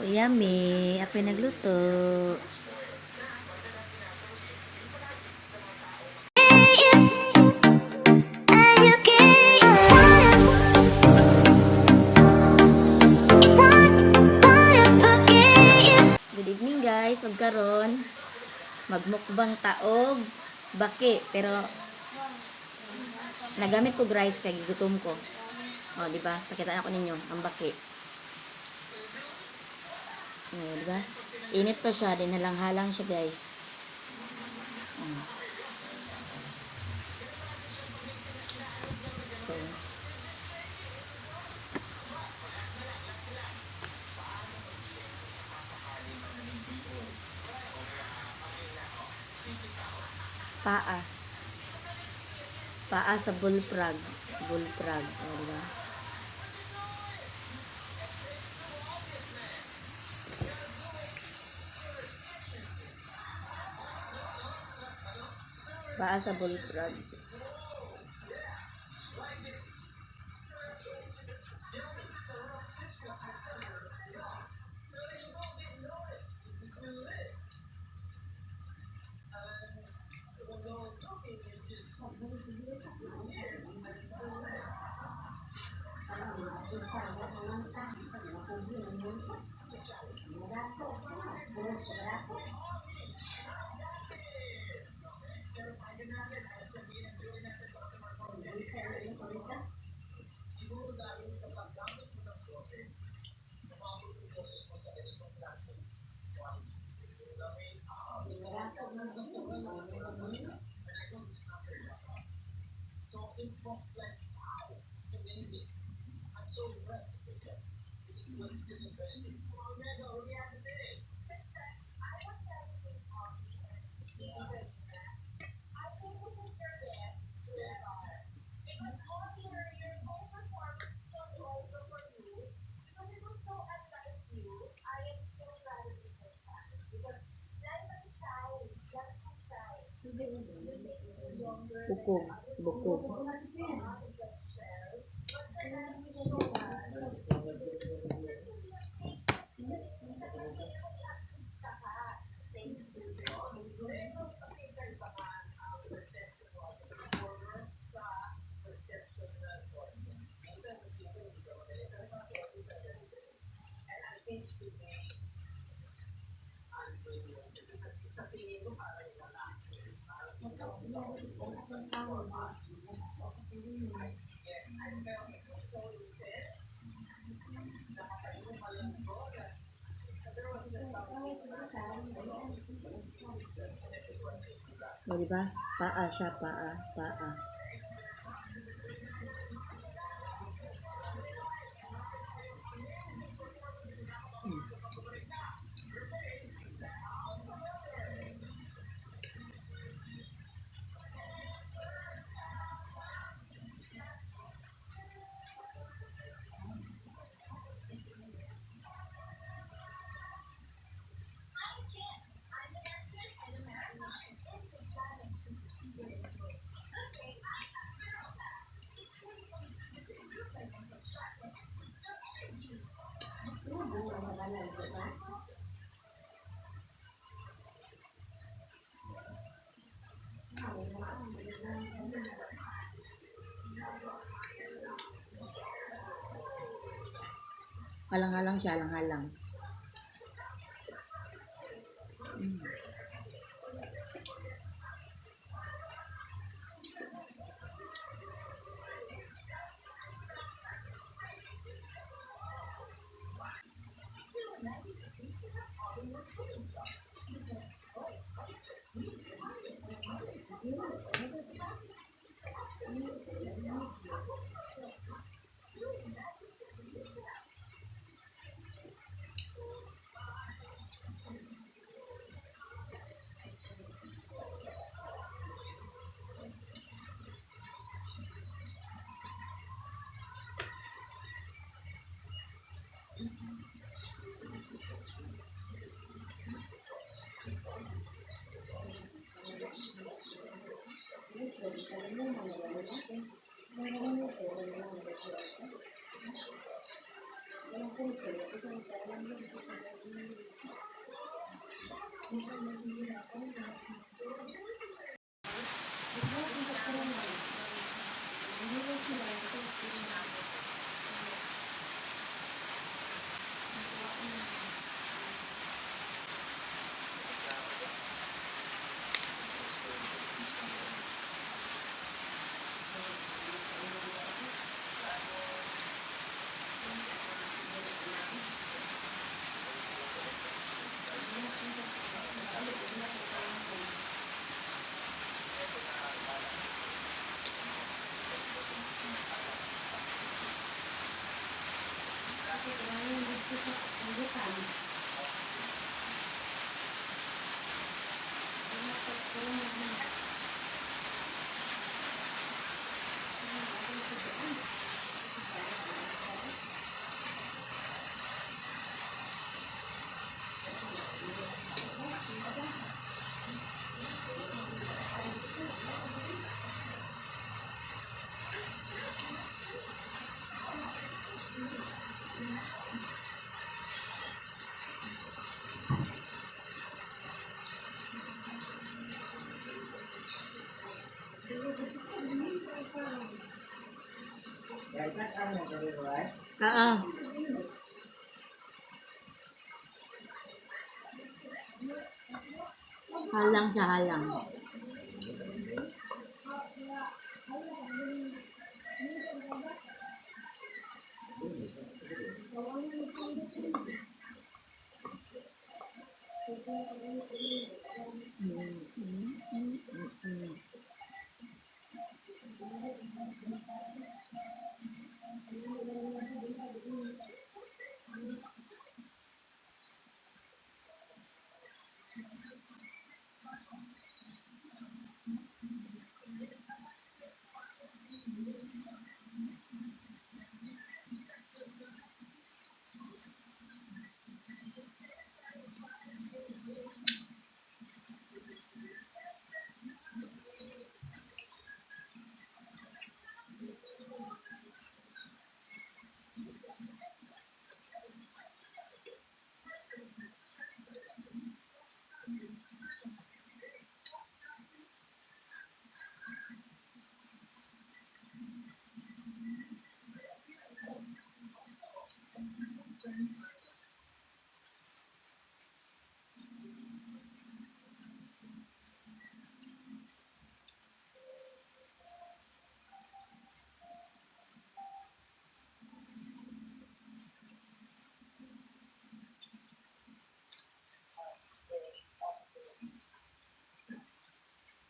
Yummy. Ako nagluto. Good evening, guys. Ug karon magmukbang taog baki, pero nagamit ko rice kay gigutom ko. Oh, di ba? Pakita ako ninyo ang baki. Oh, di ba? Init pa siya, din halang-halang siya, guys. Oh. So, paa. Paa sa bullfrog. Bullfrog. O, di ba? Paa sa bullfrog. Bukog. Bukog. O, di ba? Paa siya, paa, paa. Halang-halang siya, halang-halang. Oo. Halang siya, halang. Mm.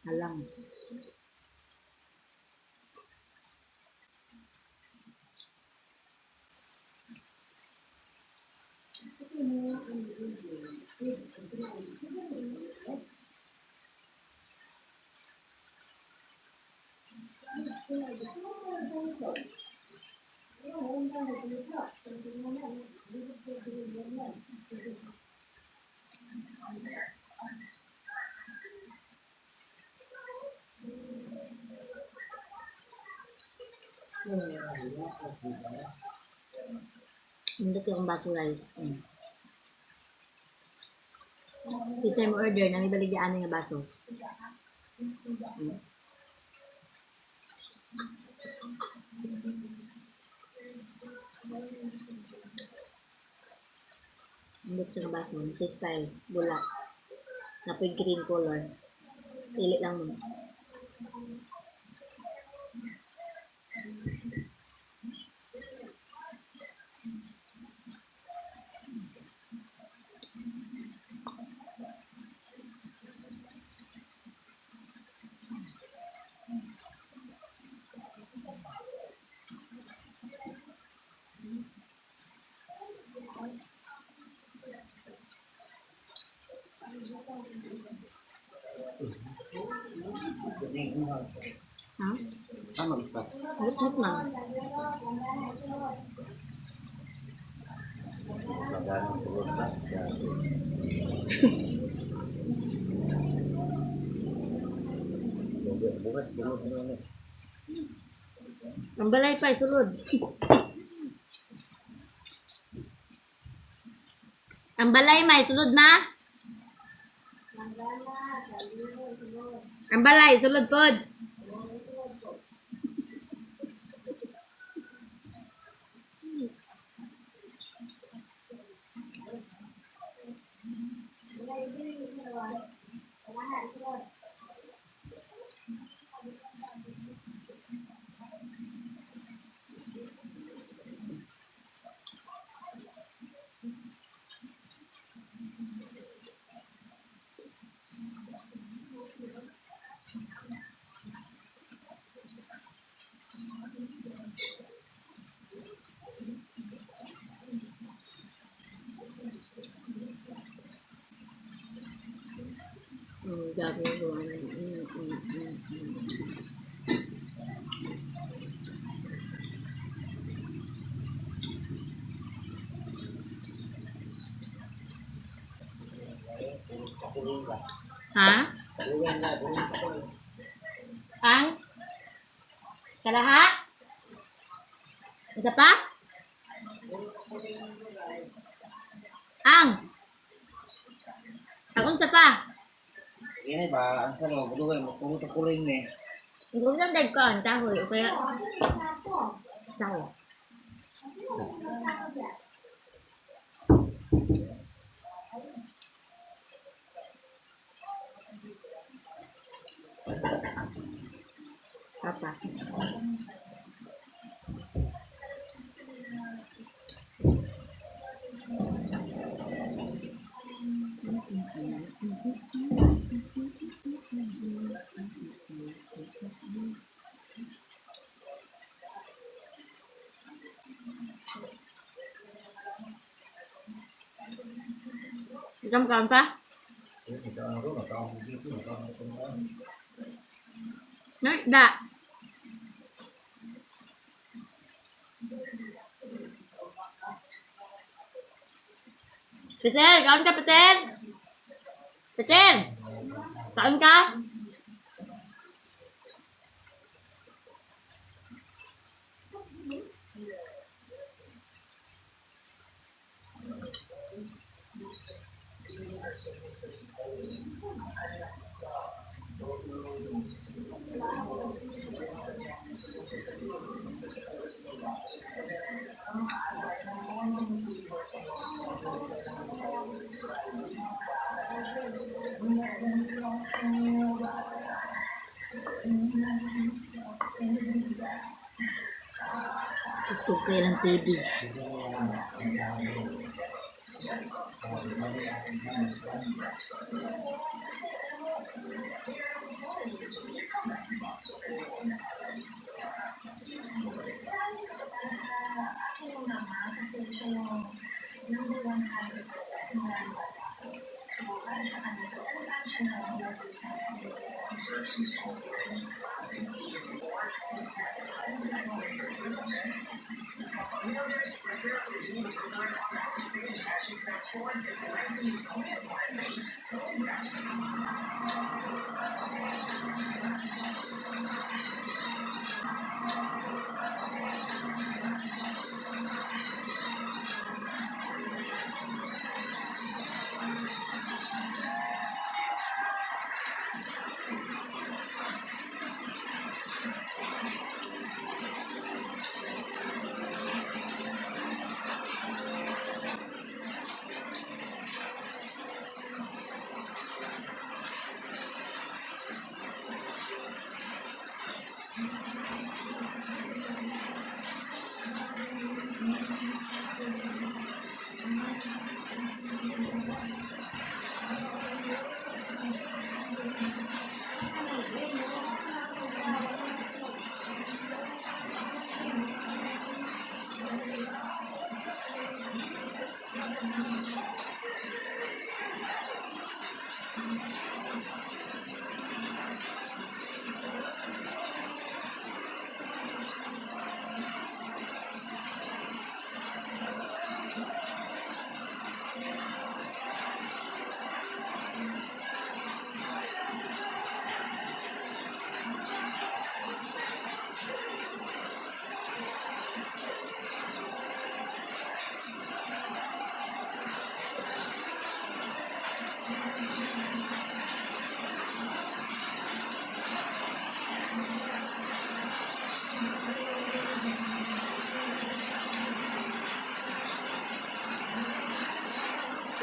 Halang. Nindot yung baso guys. Pizza mo order, nami baligyaan nga baso. Mm. Nindot yung baso. Sa style, bula. Napoy green color. Pili lang mo. Ha? Ano ispa? Lutlut man. Magaling tulog ba? Bukas, tulog na ano. Ang balay pa, sulod. Ang balay may sulod ma. Ang balay sulod pod. Gagawin ko ano. Kakuling ba? Ha? Kakuling na, kuling kakuling. Ang? Kalaha? Isa pa? Ang? Ang unsa pa? Ini ba, ang salo, budugan mo, puro kuling ni. Ang unsa dag ko ang tahoy o kaya taho. Papa. Ikaw kaon pa? Ini ito ang ro, ito ang dito, ito ang ito. Nang isda. Peter, kaon ka, Peter! Peter! Kaon ka? Busog kayo ng TV.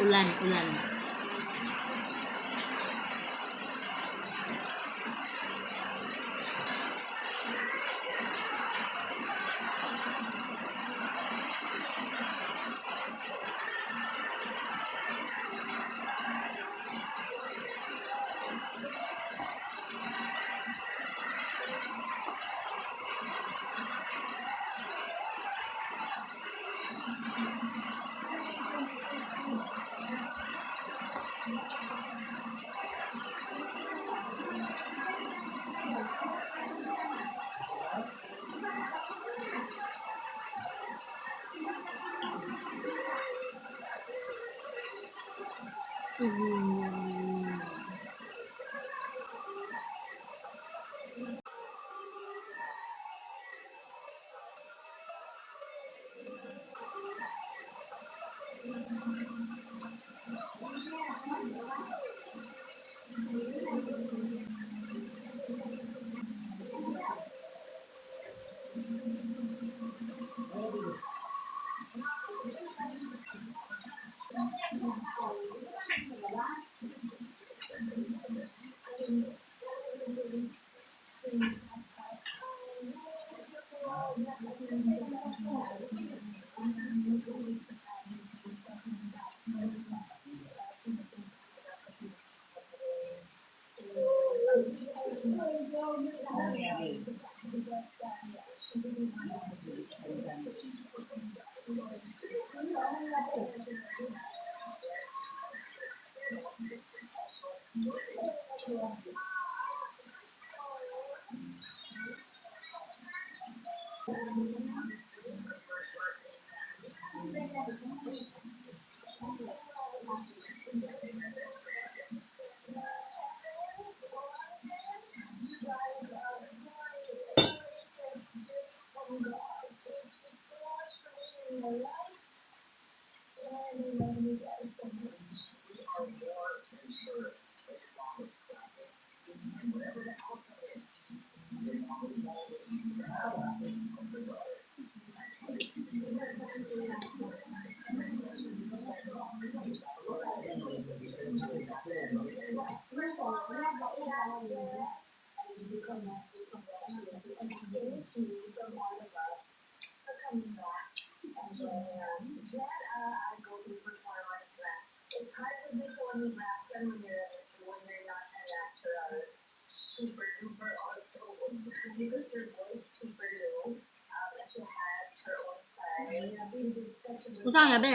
Ulan, ulan. Utang ya, be?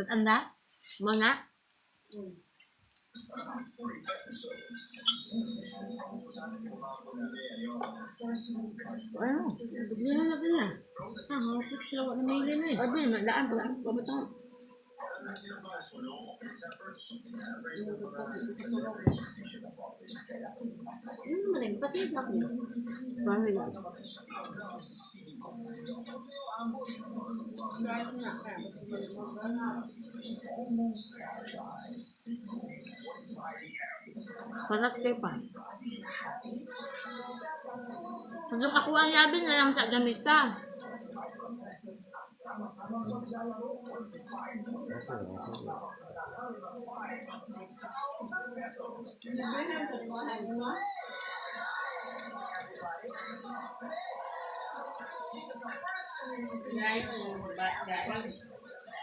Anda? Mo na? Ano? Bigla na lang sila. Ah, hapit sila wala may na eh. Ay, bin, daan pala. Pamatong. Ano naman eh, pati yung ako. Parang lang. Parat kayo pa. Hanggang ako ang yabi na lang sa gamita. Asa na ako.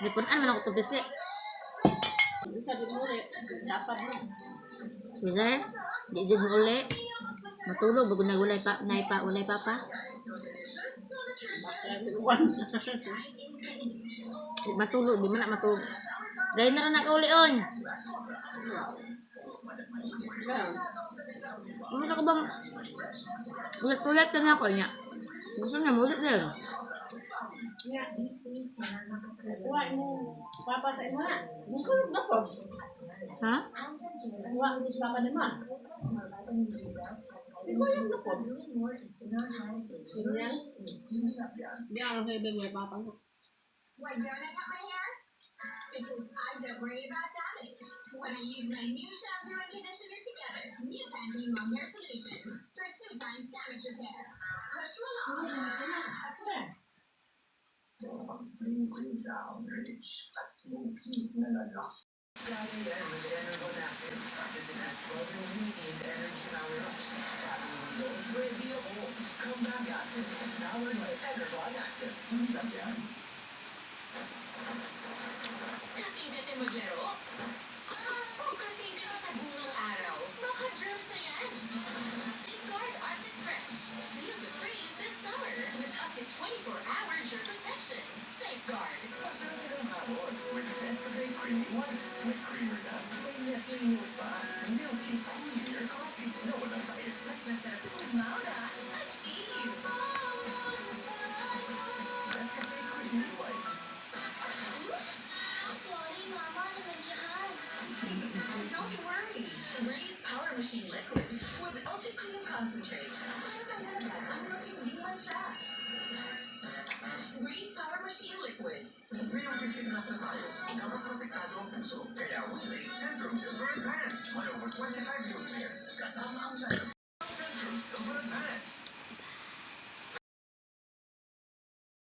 Gipunan man ako tubisi. Bisa? Di jud mo uli. Matulog bago nagulay pa nay pa ulay papa. Di matulog, di man na matulog. Dahil na rin nakaulion. Ano ka ba? Ulit-ulit ka na ako niya. Gusto niya, ulit din. Kuha mo papa sa imo ha. Mukha na ko. Ha? Kuha mo sa papa nimo. Ikaw yung na ko. Ganyan. Di ako kaibigan mo papa mo. Why don't I cut my hair? Because I don't worry about damage when I use my new shampoo and conditioner together. New Pantene Long Hair Solution for two times damage repair. Push one off. Kating ka maglaro? Ah, o kating ka sa bungang araw? Baka germs na yan. Safeguard Arctic Fresh. Seal the freeze this summer with up to 24-hour germ protection. Safeguard. Mas masarap kumaura. Achieve! Sorry, Mama. Nandiyan. Don't worry. Breeze Power Machine Liquid with Ultra Clean Concentrate. Para tanggal agad ang matinding mantsa. Breeze Power Machine Liquid.